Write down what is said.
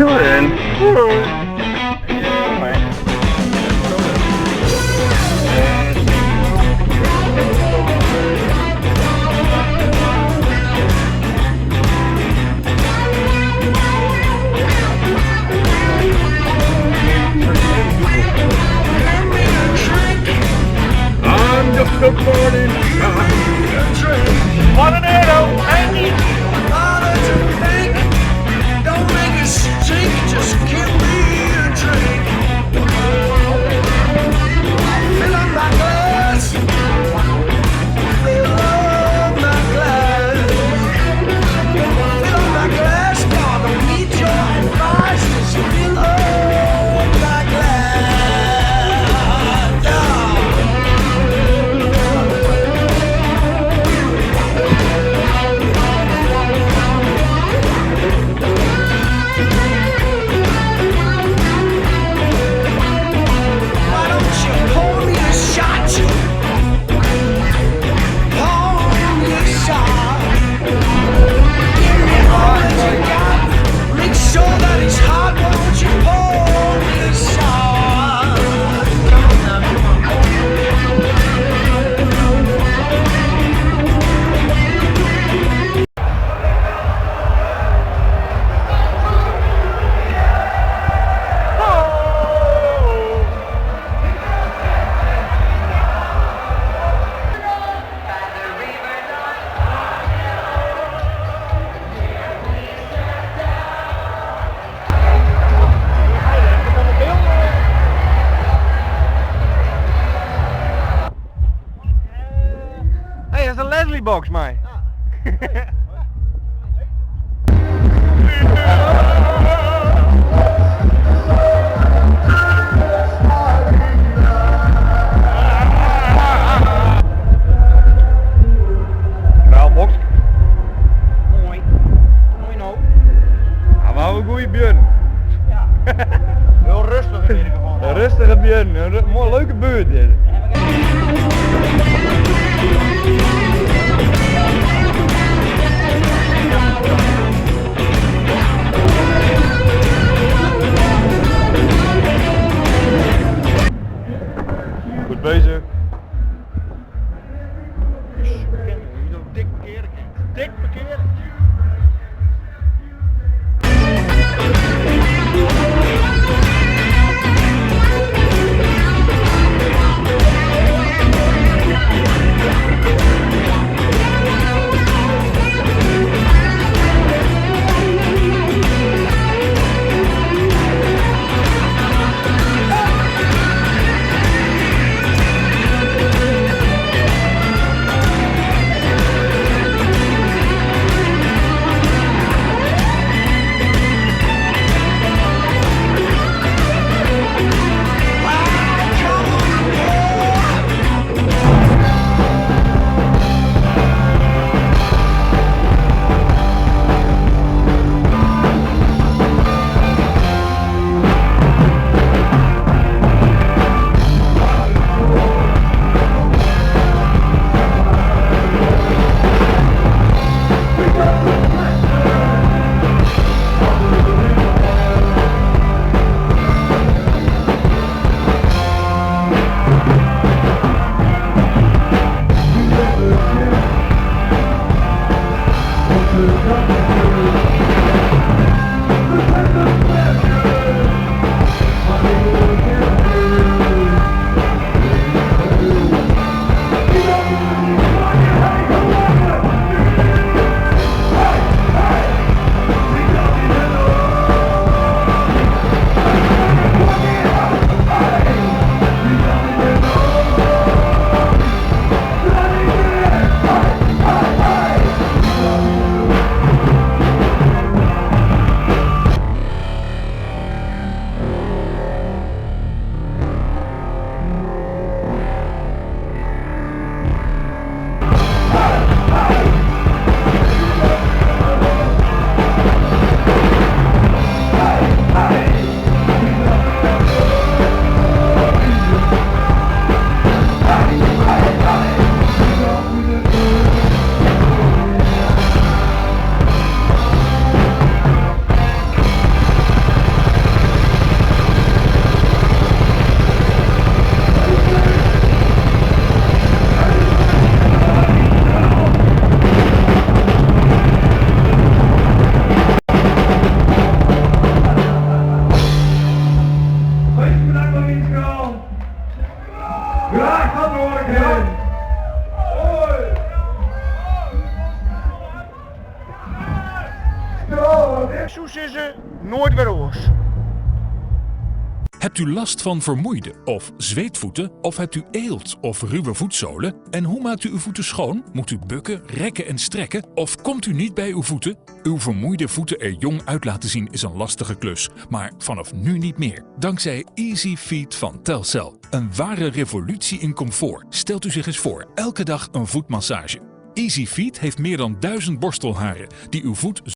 I'm just a morning Wat een euro! En niet! Don't make a stink, just give me a drink. Fill up my glass. Fill up my glass. Fill up my glass, God, don't need your advice. Just fill up my glass. Yeah. Why don't you pour me a shot? Pour me a shot. Give me all that you got. Make sure that it's hot. Won't you pour me a shot? Come on now, come on. Hey, dat is een Leslie box, mij. Kraalbox. Mooi. Mooi nou. Ja, maar een goede buren. Ja. Heel rustig in ieder geval. Een rustige buren. Een mooi leuke buurt dit. Goed bezig. Dik parkeren. Dik parkeren. Hebt u last van vermoeide of zweetvoeten? Of hebt u eelt of ruwe voetzolen? En hoe maakt u uw voeten schoon? Moet u bukken, rekken en strekken? Of komt u niet bij uw voeten? Uw vermoeide voeten er jong uit laten zien is een lastige klus. Maar vanaf nu niet meer. Dankzij Easy Feet van Telcel. Een ware revolutie in comfort. Stelt u zich eens voor, elke dag een voetmassage. Easy Feet heeft meer dan 1000 borstelharen die uw voet